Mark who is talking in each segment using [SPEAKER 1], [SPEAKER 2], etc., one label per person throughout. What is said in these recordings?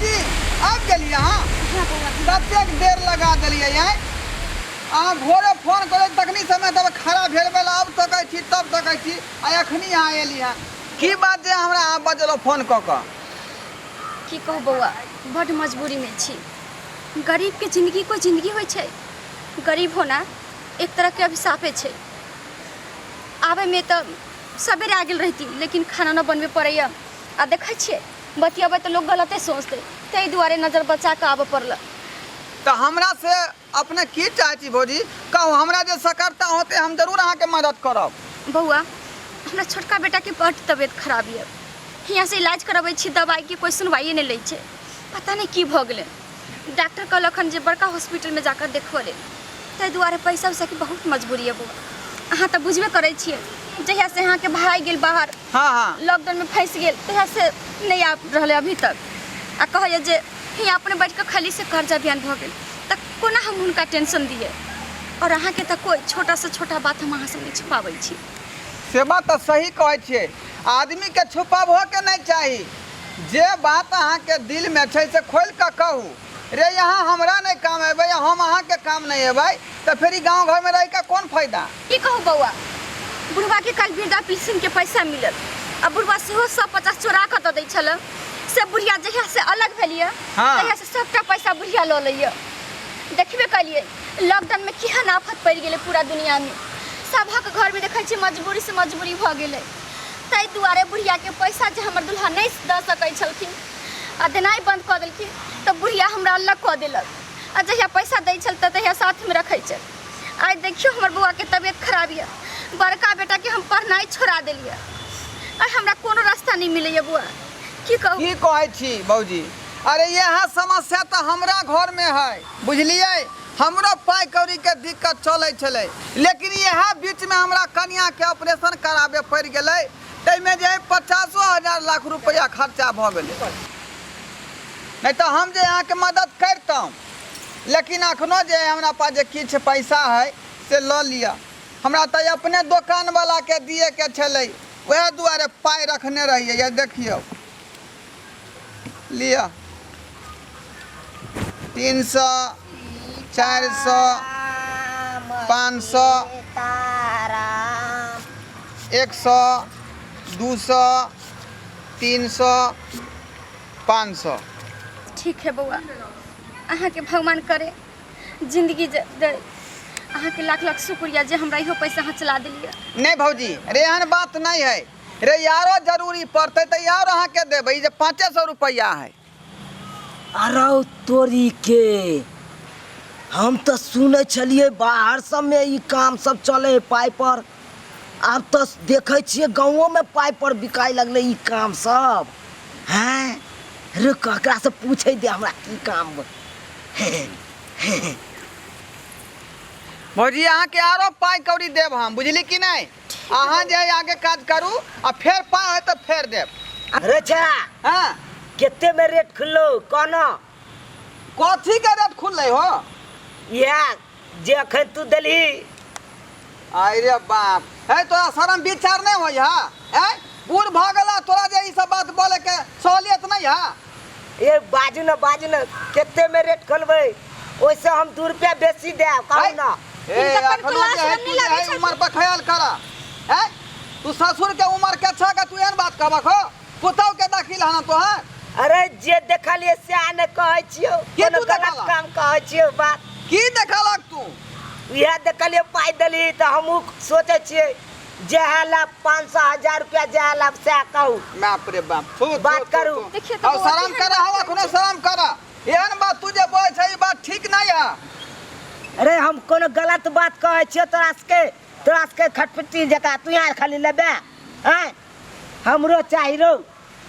[SPEAKER 1] भौजी आबि गेलियै अहाँ? कतेक देर लगा देलियै आँय? अहाँ भोरे फोन करै तखनी समय तब खड़ा भेल भेल आब तकै छी तब तकै छी आ एखनी अहाँ एली हन। की बात जे हमरा अहाँ बजेलहुँ फोन कऽ कऽ?
[SPEAKER 2] की कहू बौआ, बड्ड मजबूरीमे छी। गरीबके जिन्दगी कोइ जिन्दगी होइ छै? गरीब होना एक तरहके अभिशापे छै। आबैमे तऽ सबेरे आ गेल रहिती, लेकिन खाना नहि बनबे पड़ैए आ देखै छियै बतियेबै तऽ लोक गलते सोचतै, ताहि दुआरे नजर बचा कऽ आबऽ पड़ल।
[SPEAKER 1] तऽ हमरा से अपने की चाहै छी भौजी? कहू, हमरा जे सकरता होतै हम जरूर अहाँके मदद करब।
[SPEAKER 2] बौआ, हमरा छोटका बेटाके बड्ड तबियत खराब यऽ, हियाँसँ इलाज करबै छी, दवाइके कोइ सुनवाइए नहि लै छै, पता नहि की भऽ गेलै। डॉक्टर कहलक हन जे बड़का हॉस्पिटलमे जाकऽ देखबऽ लेल, ताहि दुआरे पैसा उसाके बहुत मजबूरी यऽ बौआ। अहाँ तऽ बुझबे करै छियै, जहियासँ अहाँके भाय गेल बाहर,
[SPEAKER 1] हाँ हाँ
[SPEAKER 2] लॉकडाउनमे फँसि गेल, तहियासँ नहि आबि रहलै अभी तक, आ कहैए जे हियाँ अपने बैठि कऽ खली से कर्जा बयान भऽ गेल, तऽ कोना हम हुनका टेंशन दियै। आओर अहाँके तऽ कोइ छोटासँ छोटा बात हम अहाँसँ नहि छुपाबै छी।
[SPEAKER 1] से बात तऽ सही कहै छियै, आदमीके छुपाबहोके नहि चाही। जे बात अहाँके दिलमे छै से खोलि कऽ कहू। रे यहाँ हमरा नहि काम अयबै आ हम अहाँके काम नहि अयबै तऽ फेर ई गाँव घरमे रहि कऽ कोन फायदा?
[SPEAKER 2] की कहू बौआ, बुढ़बाके काल्हि वृद्धा पेंशनके पैसा मिलल आ बुढ़बा सेहो 150 चोरा कऽ दऽ दै छलै। से बुढ़िया जहियासँ अलग भेलियै तहियासँ सभटा पैसा बुढ़िया लऽ लैए। देखबे कलियै लॉकडाउनमे केहन आफत पड़ि गेलै पूरा दुनियामे, सभक घरमे देखै छियै मजबूरीसँ मजबूरी भऽ गेलै। ताहि दुआरे बुढ़ियाके पैसा जे हमर दुल्हा नहि दऽ सकै छलखिन आ देनाइ बन्द कऽ देलखिन तऽ बुढ़िया हमरा अलग कऽ देलक, आ जहिया पैसा दै छल तऽ तहिया साथमे रखै छल। आइ देखियौ हमर बौआके तबियत खराब यऽ, बड़का बेटाके हम पढ़नाइ छोड़ा देलियै, आइ हमरा कोनो रास्ता नहि मिलैए बौआ, की कहू।
[SPEAKER 1] की कहै छी भौजी? अरे इएह समस्या तऽ हमरा घरमे है, बुझलियै? हमरो पाइ कौड़ीके दिक्कत चलै छलै, लेकिन इएह बीचमे हमरा कनिआँके ऑपरेशन कराबे पड़ि गेलै, ताहिमे जे 50,000 लाख रुपैआ खर्चा भऽ गेलै। नहि तऽ हम जे अहाँके मदद करितहुँ, लेकिन अखनो जे हमरा पास जे किछु पैसा है से लऽ लिअ। हमरा तऽ अपने दोकानवलाके दिएके छलै, वएह दुआरे पाइ रखने रहियै। ये देखियौ, लिअ, 300, 400, 500, 100, 200, 300, 500।
[SPEAKER 2] ठीक है बौआ, अहाँके भगवान करे जिंदगी दे, अहाँके लाख लाख शुक्रिया जे हमरा इहो पैसा अहाँ चला देलियै।
[SPEAKER 1] नहि भौजी, रे एहन बात नहि है रे, यारो जरूरी पड़तै तऽ यार अहाँके देबै, ई जे 500 रुपैआ है।
[SPEAKER 3] अरौ तोरी के, हम तऽ सुनै छलियै बाहर सबमे ई काम सब चलै है पाइ पर, आब तऽ देखै छियै गाँवोमे पाइ पर बिकाय लगलै ई काम सब। हैं रुक, ककरासँ पूछै दे हमरा की काम।
[SPEAKER 1] भौजी अहाँके आरो पाइ कौड़ी देब हम, बुझली कि नहि? अहाँ जे है आगे काज करू आ फेर पाइ होय तऽ फेर देब।
[SPEAKER 3] अरे छा
[SPEAKER 1] हाँ
[SPEAKER 3] कते में रेट खुललो कहना?
[SPEAKER 1] कथी के रेट खुललै हो?
[SPEAKER 3] इएह जे अखन तू देलही।
[SPEAKER 1] अरे बाप है, तोरा शरम विचार नहीं होई है? हैं बूढ़ भऽ गेला तोरा जे ई सब बात बोले के सहूलियत नहीं है?
[SPEAKER 3] ए बाजू न, बाजू न, कते में रेट खोलबै? ओहिसे हम 2 रुपया बेसी देब, कहू ना।
[SPEAKER 1] ए
[SPEAKER 2] हिनका कनिको
[SPEAKER 1] अखनो जे
[SPEAKER 2] लाज
[SPEAKER 1] है
[SPEAKER 2] शरम
[SPEAKER 1] तू
[SPEAKER 2] नहि
[SPEAKER 1] जे
[SPEAKER 2] लागै
[SPEAKER 1] है
[SPEAKER 2] छनि।
[SPEAKER 1] उमर पर ख्याल कर, हैं तू ससुर के उमर के छ के तू एहन बात कहबक हो? पुतहु के दाखिल हन तोहर।
[SPEAKER 3] अरे जे देखलिए से ने कहै छियौ,
[SPEAKER 1] की
[SPEAKER 3] कोनो
[SPEAKER 1] तू
[SPEAKER 3] गलत
[SPEAKER 1] देखलक?
[SPEAKER 3] काम कहै छियौ बात।
[SPEAKER 1] की देखलक तू?
[SPEAKER 3] इएह देखलिए पाइ देलही तऽ हमहूँ सोचै छियै जे लाभ 500 1000 रुपया जे लाभ सएह कहू।
[SPEAKER 1] बाप रे बाप, थू, थू,
[SPEAKER 3] बात
[SPEAKER 1] थू,
[SPEAKER 3] करू।
[SPEAKER 1] थू।
[SPEAKER 2] देखियौ तऽ
[SPEAKER 1] अब
[SPEAKER 2] बौआ
[SPEAKER 1] शरम
[SPEAKER 2] केहन
[SPEAKER 1] कर,
[SPEAKER 2] बात
[SPEAKER 1] हौ
[SPEAKER 2] करै
[SPEAKER 1] अखनो
[SPEAKER 2] छै।
[SPEAKER 1] शरम कर, एहन बात तू जे बोलै छै ई बात ठीक नहीं है।
[SPEAKER 3] अरे हम कोनो गलत बात कहै छियौ तोरा सबके? तोरा सबके खटपिट्टी जकाँ तू यहाँ खाली लेबे आँय? हमरो चाही रौ,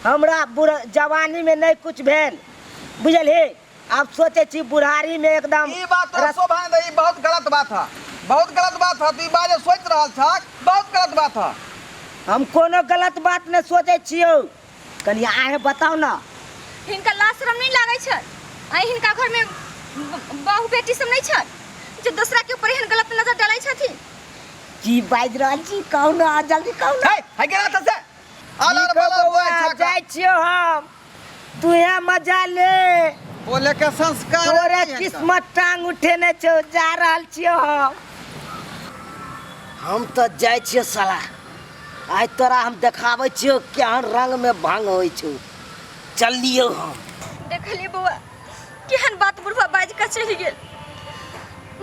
[SPEAKER 3] हमरा बुढ़ जवानीमे नहि कुछ भेल, बुझलही? आब सोचै छी बुढ़ारीमे एकदम
[SPEAKER 1] ई बात तोरा शोभा नहि दै, ई बहुत गलत बात है, बहुत गलत बात है। तू ई बात जे सोचि रहल छह बहुत गलत बात है।
[SPEAKER 3] हम कोनो गलत बात नहि सोचै छियौ, कनि अहेँ बताउ ने।
[SPEAKER 2] हिनका लाज शरम नहि लागै छै? आइ हिनका घरमे बहु बेटी सब नहि छै जे दोसरा के ऊपर एहन गलत नजर डालै छथिन?
[SPEAKER 3] की बाजि रहल छी, कहू ने अहाँ, जल्दी कहू ने।
[SPEAKER 1] हे, हे गेला तऽ से।
[SPEAKER 3] ठीक
[SPEAKER 1] अलर
[SPEAKER 3] हौ
[SPEAKER 1] बलर
[SPEAKER 3] बौआ,
[SPEAKER 1] बोलै छह।
[SPEAKER 3] जाइ छियौ हम। तू मजा ले।
[SPEAKER 1] बोले के संस्कार
[SPEAKER 3] तोरे
[SPEAKER 1] नहीं है इनका।
[SPEAKER 3] किस्मत टांग उठेने छौ। जा रहल छियौ हम। हम तऽ जाइ छियौ साला, आइ तोरा हम देखाबै छियौ केहन रंग में भंग होइ छौ। चल लियौ हम।
[SPEAKER 2] देखलियै बौआ, केहन बात बुढ़वा बाजि कऽ चलि गेल।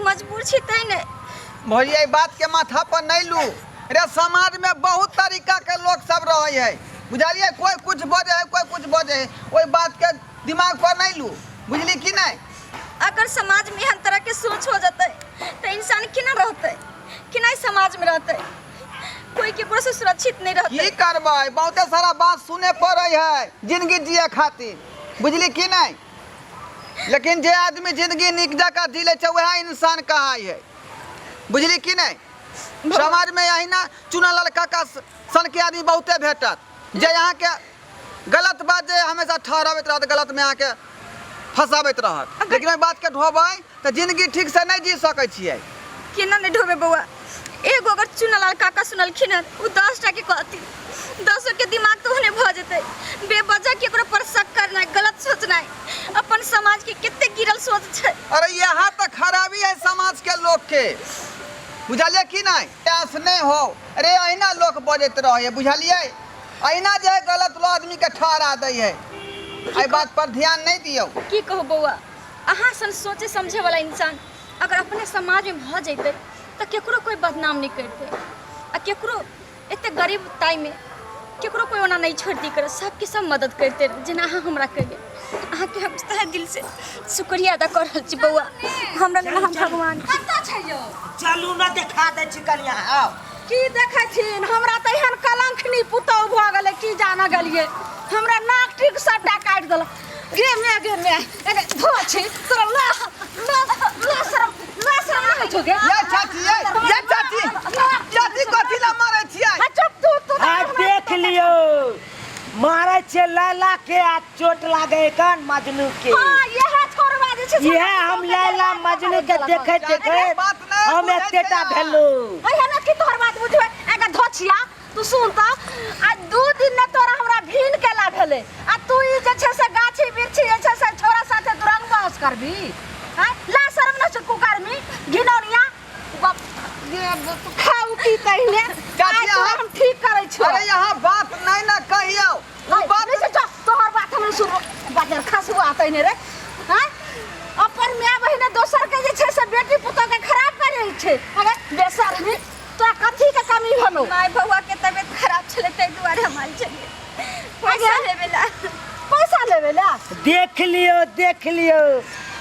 [SPEAKER 2] मजबूर छी तैं ने।
[SPEAKER 1] भौजी, एहि बात के माथा पर नहीं लू रे। समाज में बहुत तरीका के लोग सब रहे है, बुझलिए? कोई कुछ बजे है, कोई कुछ बजे है। ओहि बात के दिमाग पर नहीं लू, बुझली कि नहीं?
[SPEAKER 2] अगर समाज में एहन तरह के सोच हो जतै तऽ इंसान केना रहतै, केना ई समाज में रहतै? कोई केकरो से सुरक्षित नहीं रहतै।
[SPEAKER 1] की करबै, बहुते सारा बात सुने पड़े है जिंदगी जिए खातिर, बुझली कि नहीं? लेकिन जे आदमी जिंदगी नीक जकाँ जी लै छै, वएह इंसान कहाइ है, बुझली कि नहीं? समाज में अहिना चुनलाल काका सन के आदमी बहुते भेटत, जे अहाँके गलत बात जे हमेशा ठहराबैत रहत, गलत में अहाँके फंसाबैत रहत। लेकिन ओहि बात के ढोबै तऽ जिंदगी ठीक से नहि जी सकै छियै।
[SPEAKER 2] केना नहि ढोबे बौआ? एगो अगर चुनलाल काका सुनलखिन हन, ओ 10 टा के कहथिन, दसो के दिमाग तऽ ओहने भऽ जेतै। बेवजह केकरो पर शक करनाइ, गलत सोचनाइ, अपन समाज के कते गिरल सोच छै।
[SPEAKER 1] अरे, यहाँ तऽ खराबी है समाज के लोग के, बुझलियै कि नहीं? ऐस नहीं हो। अरे, अहिना लोग बजैत रहे, बुझलियै? अहिना जे है गलत लोग आदमी के ठहरा दै है। एहि बात पर ध्यान नहीं दियौ।
[SPEAKER 2] की कहू बौआ, अहाँ सन सोचे समझे वाला इंसान अगर अपना समाज में भऽ जैतै तऽ केकरो कोई बदनाम नहि करतै आ केकरो एते गरीब ताइमे केकरो कोई ओना नहि छोड़ती कर, सबके सब मदद करते, जेना अहाँ हमरा करियै। अहाँके हम तहे दिल से शुक्रिया अदा कर रहल छी बौआ। हमरा लेल अहाँ भगवान छी।
[SPEAKER 4] कतऽ छै यौ?
[SPEAKER 3] चलू ने, देखा दै छी कनिया, आउ।
[SPEAKER 4] की देखै छिन? हमरा तऽ एहन कलंखनी पुतहु भऽ गेलै, की जान गेलियै, हमरा नाक ठीक सबटा काटि देलक। गे मे, गे मे, एने धो छी तोरा। ला ला ला, शरम ला, शरम नहि होइ छौ गे?
[SPEAKER 1] ये चाची, ये ये चाची, चाची, कथी ला मारै छियै?
[SPEAKER 4] हाँ, चुप तू तू।
[SPEAKER 3] आ देख लियौ, मारै छियै लैला के आ चोट लागे कन मजनू के।
[SPEAKER 4] हाँ, इएह छोड़वा जे छै से।
[SPEAKER 3] इएह हम लैला मजनू के देखैत देखैत
[SPEAKER 1] बात नहि
[SPEAKER 3] हम
[SPEAKER 1] बुझै
[SPEAKER 3] एतेटा
[SPEAKER 1] छै।
[SPEAKER 3] भेलू।
[SPEAKER 4] अहिया की तोहर बात बुझबै? एकर धोछिया, तू सुन तऽ, आ 2 दिन ने तोरा हमरा भीन केला भेलै आ तू ई जे छै से गाछी बिरछी जे छै से छोरा साथे तू रंग बहस करबी? हैं, ला शरम न छै कुकर्मी घिनौनिया बाप गे, तू खाउ की तहिने?
[SPEAKER 1] चाची,
[SPEAKER 4] आइ तोरा हम ठीक करै छियौ।
[SPEAKER 1] अरे, यहाँ बात नहीं ना कहियौ उ
[SPEAKER 4] नहीं,
[SPEAKER 1] बात
[SPEAKER 4] नहीं छै, तोहर बात हम नहीं सुनबो। बाजर खसुआ तहिने रे। हैं, अपन माय बहिने दोसर के जे छै से बेटी पुतोह के खराब करै छै। अरे बेशर्मी, तोरा कथी के कमी भेलौ?
[SPEAKER 2] माय, बौआ के तबियत खराब छलै, ताहि दुआरे हम आयल छलियै पैसा लेबे ला।
[SPEAKER 4] पैसा लेबे ला?
[SPEAKER 3] देख लियौ, देख लियौ,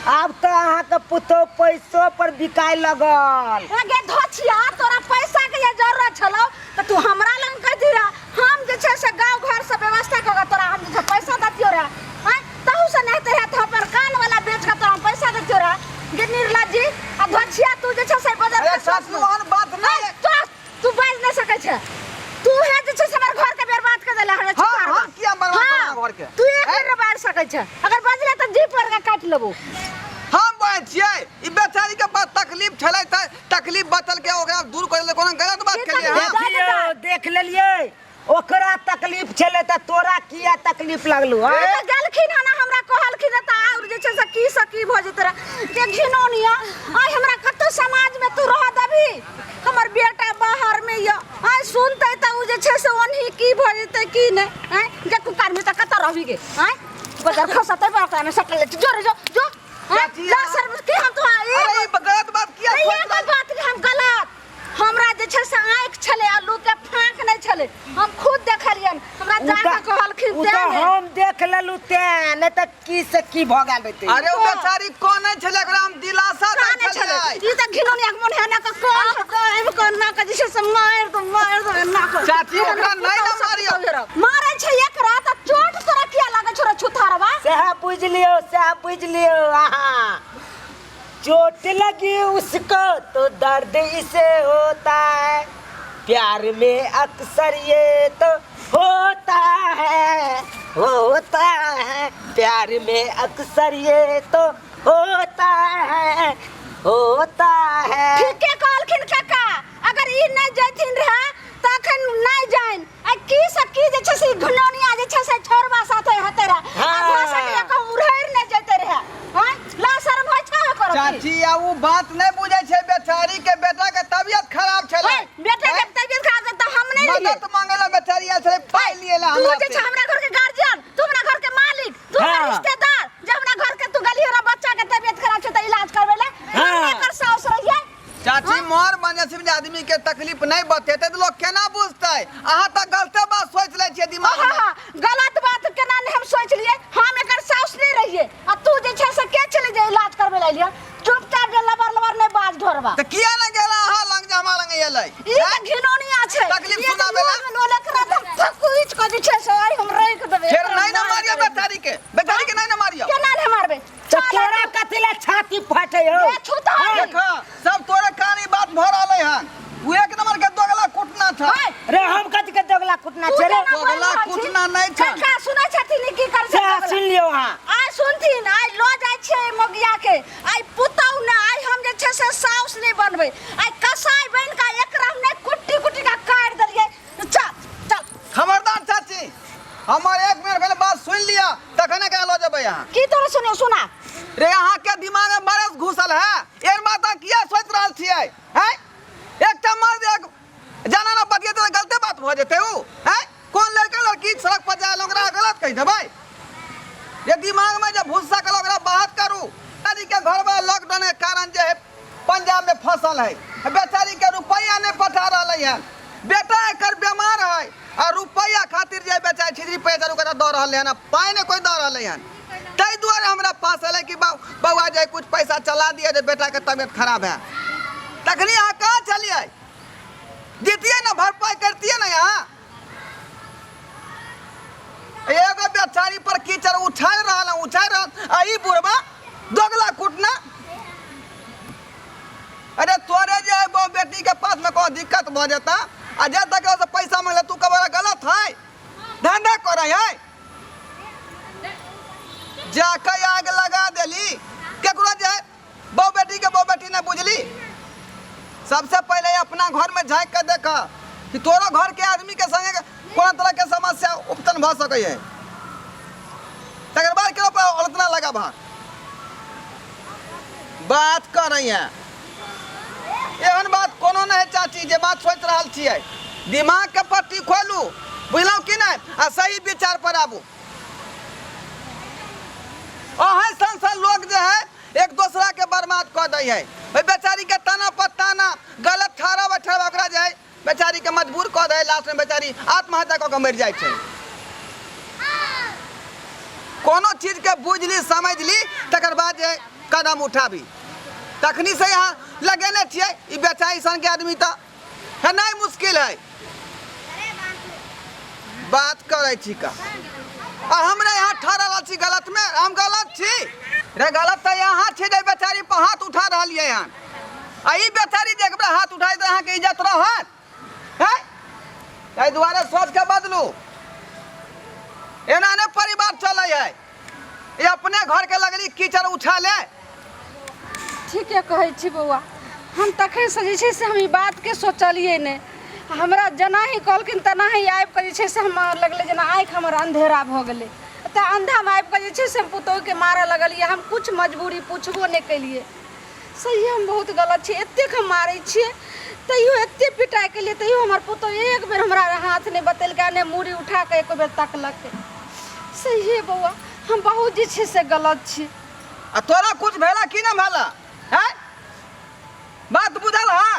[SPEAKER 3] आब तऽ अहाँके पुतोह पैसो पर बिकाय लगल।
[SPEAKER 4] गे धोछिया, तोरा पैसा के जे जरूरत छलौ तऽ तू हमरा लग कह रहा, हम जे छै से गाँव घर से व्यवस्था कऽ के तोरा हम जे छै पैसा दैतियौ रहे। आँय, तहू से नहि हेतै तऽ अपन कान वाला बेच के तोरा हम पैसा दैतियौ रहे। गे निर्लज्जी आ धोछिया, तू जे छै से बजर
[SPEAKER 1] अरे चाची, ओहन बात नहीं है।
[SPEAKER 4] तोरा तू बाजि नहि सकै छै। तू है जे छै से हमर घर के बर्बाद कर देले हमरा।
[SPEAKER 1] हाँ, हम किया बर्बाद करब घर के?
[SPEAKER 4] तू एक बेर बाजि सकै छै, अगर बजले तऽ जीभ पर के काटि लेबो।
[SPEAKER 1] हम बाजै छियै, ई बेचारी के पास तकलीफ छलै तऽ तकलीफ बचल के ओकरा दूर करे ले कोनो गलत बात
[SPEAKER 4] की
[SPEAKER 1] केलियै हम?
[SPEAKER 4] तकलीफ?
[SPEAKER 3] देखियौ, देख लेलियै, ओकरा तकलीफ छलै तऽ तोरा किया तकलीफ लगलू? हाँ?
[SPEAKER 4] तऽ गेलखिन हन, हमरा कहलखिन तऽ आओर जे छै से की से की भऽ जेतै रहे। जे घिनौनिया, आइ हमरा कतौ समाज में तू रह देबही? हमर बेटा बाहर में यऽ, आइ सुनतै तऽ ओ जे छै से ओनही की भऽ जेतै की नहि। आँय जे कुकर्मी, तऽ कतऽ रहबी गे? आँय, बजार खसतै पर ओकरा में सटल छै। जो रे, जो जो। आँय,
[SPEAKER 1] चाची,
[SPEAKER 4] ला शर्म की हम तो
[SPEAKER 1] अरे, ई गलत बात किया
[SPEAKER 4] एगो
[SPEAKER 1] सोच रहल?
[SPEAKER 4] बात के हम गलत, हमरा जे छै से आँखि छलै आलू के, फाँक नहि छलै। हम खुद देखलियन, हमरा
[SPEAKER 3] उ
[SPEAKER 4] जाके
[SPEAKER 3] तऽ-
[SPEAKER 4] कहलखिन
[SPEAKER 3] उ
[SPEAKER 4] तें
[SPEAKER 3] तऽ
[SPEAKER 4] ने।
[SPEAKER 3] हम देख लेलू तें, नहि तऽ की से की भऽ गेल रहतै।
[SPEAKER 1] अरे, ओ बेचारी कोने छलै, ओकरा हम दिलासा दै
[SPEAKER 4] काने छलै
[SPEAKER 1] छलियै।
[SPEAKER 4] ई तऽ घिनौनिया के मोन है ना के कोन आबि कऽ ना के जे छै से मारि दो, मारि दो एना कऽ।
[SPEAKER 1] चाची, ओकरा नहि ने मारियौ।
[SPEAKER 4] मारै छै एकरा तऽ चोट तोरा किया लागै छौ रे छुथारवा?
[SPEAKER 3] सएह बुझि लियौ, सएह बुझि लियौ आहा। चोट लगी उसको तो दर्द इसे होता है, प्यार में अक्सर ये तो होता है, होता है, प्यार में अक्सर ये तो होता है, होता है।
[SPEAKER 4] ठीके कहलखिन काका, अगर ई नहि जैथिन रहे तऽ अखन नहि जाइन आ की से की जे छै से घुनौनिया जे छै से छोड़बा साथे हेतै रहे।
[SPEAKER 3] हाँ।
[SPEAKER 4] आ भऽ
[SPEAKER 1] चाची आ उ बात नहीं बुझै छै बेचारी के बेटा के तबियत खराब छलै।
[SPEAKER 4] हे, बेटा के तबियत खराब छै तऽ हम नहि रहियै।
[SPEAKER 1] मदद मांगे ला बेचारी आयल छलै, पाइ लिए ला
[SPEAKER 4] तू
[SPEAKER 1] हमरा
[SPEAKER 4] जे छै
[SPEAKER 1] से।
[SPEAKER 4] हमरा घर के गार्जियन, तू हमरा घर के मालिक, तू हमर रिश्तेदार, जे हमरा घर के तू गेलियै हमरा बच्चा के तबियत खराब छै तऽ इलाज करबै ले। हम एकर साउस रहियै।
[SPEAKER 1] चाची मोर बने छै जे आदमी के तकलीफ नहीं बतेतै तऽ लोग केना बुझतै? अहाँ तऽ गलते बात सोच लै छियै दिमाग में।
[SPEAKER 4] हाँ, गलत बात केना नहि हम सोच लिए? हम एकर साउस नहि रहियै आ तू जे छै से के छलै जे इलाज करबै लए एलियै? चुपचाप जे लबर लबर नहि बाज ढोरबा।
[SPEAKER 1] तऽ किया नहि गेला अहाँ लग जे हमरा लग एलै?
[SPEAKER 4] ई तऽ घिनौनिया छै।
[SPEAKER 1] तकलीफ
[SPEAKER 4] ई तऽ
[SPEAKER 1] सुनाबै ला?
[SPEAKER 4] लोल में लोल एकरा तऽ हम थकुचि कऽ जे छै से आइ हम राखि देबै।
[SPEAKER 1] फेर
[SPEAKER 4] एकरा
[SPEAKER 1] नहीं ना
[SPEAKER 4] मारि
[SPEAKER 1] मारियो
[SPEAKER 4] देबै।
[SPEAKER 1] बेचारी के, बेचारी के नहीं ना मारियो।
[SPEAKER 4] केना नहि मारबै?
[SPEAKER 3] तऽ तोरा कथी लए छाती फाटे हौ?
[SPEAKER 4] ए, छूतहर।
[SPEAKER 1] देखो सब तोरे कहानी बात भऽ रहलै हन। उ एक नंबर के दोगला कुटना था।
[SPEAKER 4] ओए,
[SPEAKER 3] रे हम कथी के दोगला कुटना
[SPEAKER 4] तू
[SPEAKER 3] छै रे?
[SPEAKER 4] जेना बोलि
[SPEAKER 1] दोगला
[SPEAKER 4] रहल छी।
[SPEAKER 1] कुटना नहि छै।
[SPEAKER 4] काका सुनै छथिन ई की करै
[SPEAKER 3] से
[SPEAKER 4] छै दोगला?
[SPEAKER 3] सुनि लियौ अहाँ।
[SPEAKER 4] आइ सुनथिन, आइ लऽ जाइ छियै मोगिया के। आइ पुतहु ने, आइ हम जे छै से साउस नहि बनबै। आइ कसाइ बनि कऽ एकरा हम नहि कुट्टी कुट्टी कऽ काटि देलियै। चल चल।
[SPEAKER 1] खबरदार चाची, हमर एक मिनट पहले बात सुन लिया तखने के लऽ जेबै अहाँ।
[SPEAKER 4] की तोरा सुनियो? सुना।
[SPEAKER 1] रे अहाँ के दिमाग में बरस घुसल है, एहन बात अहाँ किया सोच रहल छियै? हैं, एकटा मर्द एक जाना ना बतियेतै तऽ गलते बात भऽ जेतै उ। हैं, कोन लड़का लड़की सड़क पर जाय ओकरा गलत कहि देबै? ये दिमाग में जे भूसा कल ओकरा बाहर करू। बेचारी के घर में लॉकडाउन के कारण जे है पंजाब में फसल है, बेचारी के रुपया नहीं पठा रहा है। बेटा एकर बीमार है आ रुपया खातिर जे बेचारी छिजरी पैसा ओकरा दऽ रहल है, पाइ नहीं कोई दऽ रहल है। ताहि दुआरे हमरा पास एलै कि बौआ जे कुछ पैसा चला दिए जे बेटा के तबियत खराब है। तखनी अहाँ कहाँ चलिए? दितियै ना, भरपाई करतियै ना। यहाँ एगो बेचारी पर कीचड़ उछाल रहल है, उछाल रहल आ ई बुढ़बा दोगला कुटना। अरे तोरे जे है बहु बेटी के पास में कोनो दिक्कत भऽ जेता आ जे तक से पैसा मांगले तू कबरा गलत है, धंधा करे है, जाके आग लगा देली केकरो जे बहु बेटी के बहु बेटी नहीं बुझली। सबसे पहले अपना घर में झाँक के देख कि तोरो घर के आदमी के संगे कोनो तरह के समस्या उत्पन्न भऽ सकै है, तकर बाद केकरो पर उतना लगा भाग बात कर है। एहन बात कोनो नहीं चाची जे बात सोच रहल छियै। दिमाग के पट्टी खोलू, बुझलहुँ कि नहीं, आ सही विचार पर आबू। अहें सन सन लोग जे है एक दोसरा के बर्बाद कऽ दै है। ओहि बेचारी के ताना पर ताना गलत ठहराबै ठहराबै ओकरा जे है बेचारी के मजबूर कऽ दै है, लास्ट में बेचारी आत्महत्या कऽ के मरि जाइ छै। कोनो चीज के बुझि ली समझि ली तकर बाद जे कदम उठाबी। तखनी से यहाँ लगेने छियै ई बेचारी सन के आदमी तऽ है नहीं मुश्किल है बात करै छी का। आ हमरा यहाँ ठहरल छी गलत में, हम गलत छी रे? गलत तऽ यहाँ छी जे बेचारी पर हाथ उठा रहलियै हन। आ ई बेचारी जे एकरा हाथ उठाइ तऽ अहाँके इज्जत रहत है? ताहि दुआरे सोच के बदलू, एना नहि परिवार चलै है। ई अपने घर के लगली कीचड़ उछाले।
[SPEAKER 4] ठीके कहै छी बौआ, हम तखनसँ जे छै से हम ई बातके सोचलियै नहि। हमरा जेनाही कहलखिन तेनाही आबि कऽ जे छै से हमरा लगलै जेना आँखि हमर अन्धेरा भऽ गेलै। तऽ अन्धामे आबि कऽ जे छै से हम पुतोहुके मारऽ लगलियै। हम किछु मजबूरी पुछबो नहि केलियै। सहिए हम बहुत गलत छी, एतेक हम मारै छियै तैयो, एतेक पिटाइ केलियै तैयो हमर पुतोहु एक बेर हमरा हाथ नहि बतेलकै, नहि मूड़ी उठा कऽ एको बेर तकलकै। सहिए बौआ, हम बहुत जे छै से गलत छी।
[SPEAKER 1] आ तोरा कुछ भेला कि ना भेला हैं? बात बुझल है?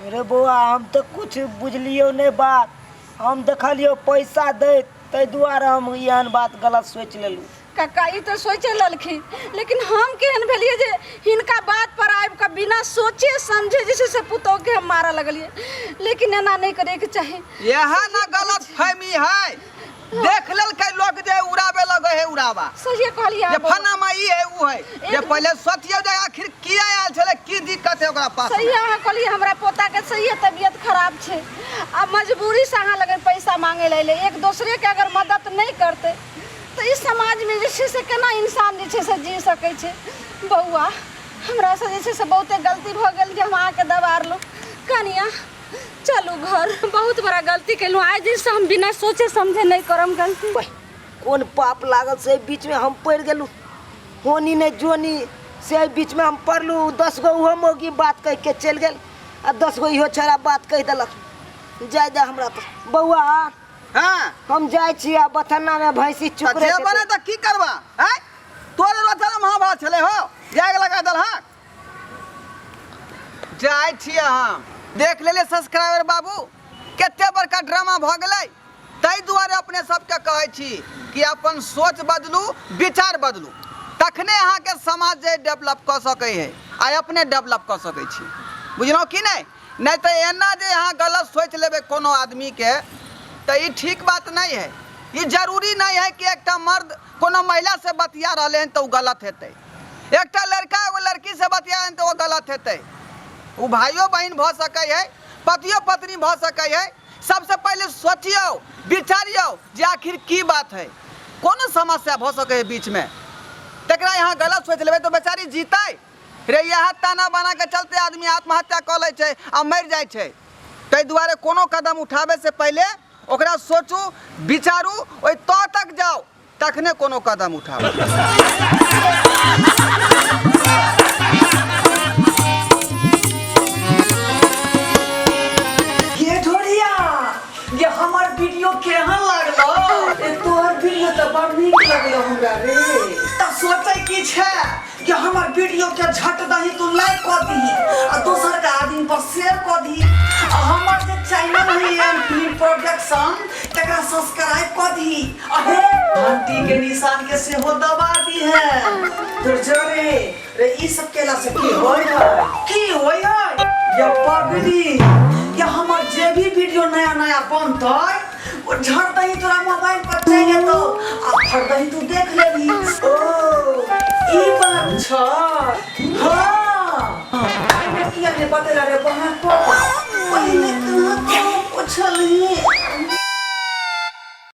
[SPEAKER 3] अरे बौआ, हम तऽ कुछ बुझलियौ नहि बात। हम देखलियौ पैसा दैत, ताहि दुआरे हम एहन बात गलत सोचि लेलहुँ।
[SPEAKER 4] काका ई तऽ सोचे लेलखिन, लेकिन हम केहन भेलियै जे हिनका बात पर आबि कऽ बिना सोचे समझे जे छै से पुतोहके हम मारऽ लगलियै। लेकिन एना नहि करैके चाही।
[SPEAKER 1] यह ना गलत फहमी है, देख लेलकै लोग जे उड़ाबे लगे है उड़ावा।
[SPEAKER 4] सहिए कहलियै
[SPEAKER 1] जे
[SPEAKER 4] अहाँ बौआ।
[SPEAKER 1] फना में ई है ऊ है, जे पहले सोचियौ जे आखिर किया आयल छलै, की दिक्कत है ओकरा पास।
[SPEAKER 4] सही अहाँ कहलियै, हमरा पोताके सहिए तबियत खराब छै आ मजबूरीसँ अहाँ लगन पैसा मांगे लए एलै। एक दोसरेके अगर मदद नहि करतै तऽ ई समाजमे जे छै से केना इंसान जे छै से जी सकै छै? बौआ, हमरासँ जे छै से बहुते गलती भऽ गेल जे हम अहाँके दबारलहुँ। कनिया चलू घर, बहुत बड़ा गलती केलहुँ। आइ दिनसँ हम बिना सोचे समझे नहि करम गलती।
[SPEAKER 3] कोन पाप लागल से बीचमे हम पड़ि गेलहुँ। होनी नहि जोनी, से एहि बीचमे हम पढ़लहुँ, 10 गो ओहो मौगी बात कहि के चलि गेल आ 10 गो इहो छोड़ा बात कहि देलक। जाय दे हमरा तऽ बौआ।
[SPEAKER 1] हाँ।
[SPEAKER 3] हम जाइ छी आ बथन्नामे भैंसी
[SPEAKER 1] तऽ
[SPEAKER 3] चुकरै।
[SPEAKER 1] जेबऽ ने तऽ की करबा? आँय, तोरे रचल महाभारत छलै हो, जाग लगा देलहक। जाइ छियै हम। देख लेलियै सब्सक्राइबर बाबू, कते बड़का ड्रामा भऽ गेलै। ताहि दुआरे अपने सबके कहै छी कि अपन सोच बदलू, विचार बदलू, तखने अहाँके समाज जे डेवलप कऽ सकै है आ अपने डेवलप कऽ सकै छी। बुझलहुँ कि नहि? नहि तऽ एना जे अहाँ गलत सोचि लेबै कोनो आदमीके, तऽ ई ठीक बात नहि है। ई जरूरी नहि है कि एकटा मर्द कोनो महिलासँ बतिया रहलै हन तऽ ओ गलत हेतै, एकटा लड़का एगो लड़कीसँ बतिया हन तऽ ओ गलत हेतै। ओ भाइयो बहिन भऽ सकै है, पतियो पत्नी भऽ सकै है। सबसे पहिले सोचियौ, विचारियौ जे आखिर की बात है। कोनो समस्या भऽ सकै है बीचमे, तकरा यहाँ गलत सोचि लेबै तऽ बेचारी जीतै रे। इएह ताना बाना के चलते आदमी आत्महत्या कऽ लै छै आ मरि जाइ छै। ताहि दुआरे कोनो कदम उठाबै से पहिले ओकरा सोचू, विचारू, ओहि तह तक जाउ, तखने कोनो कदम उठाबू।
[SPEAKER 5] ये ढोरिया, ये हमर वीडियो केहन लागलो? ए तोहर वीडियो तऽ बड़ नीक लगलो हमरा रे। तऽ सोचै की छै कि हमर वीडियो के झट दही तू लाइक कऽ दीही आ दोसर के आदमी पर शेयर कऽ दीही आ हमर जे चैनल है एम फिल्म प्रोडक्शन, तकरा सब्सक्राइब कऽ दीही आ हे घंटी के निशान के सेहो दबा दीहे। तोर जरे रे, ई सब केला से की होय है? की होय है या पगली? या हमर जे भी वीडियो नया नया बनतै, ओ झट दही तोरा मोबाइल पर चलि जेतौ आ फट दही तू देख लेबही। ओ ई बात छ। हाँ, किया ने बतेला रे बहन को? पहिले कहाँ तो पुछलही।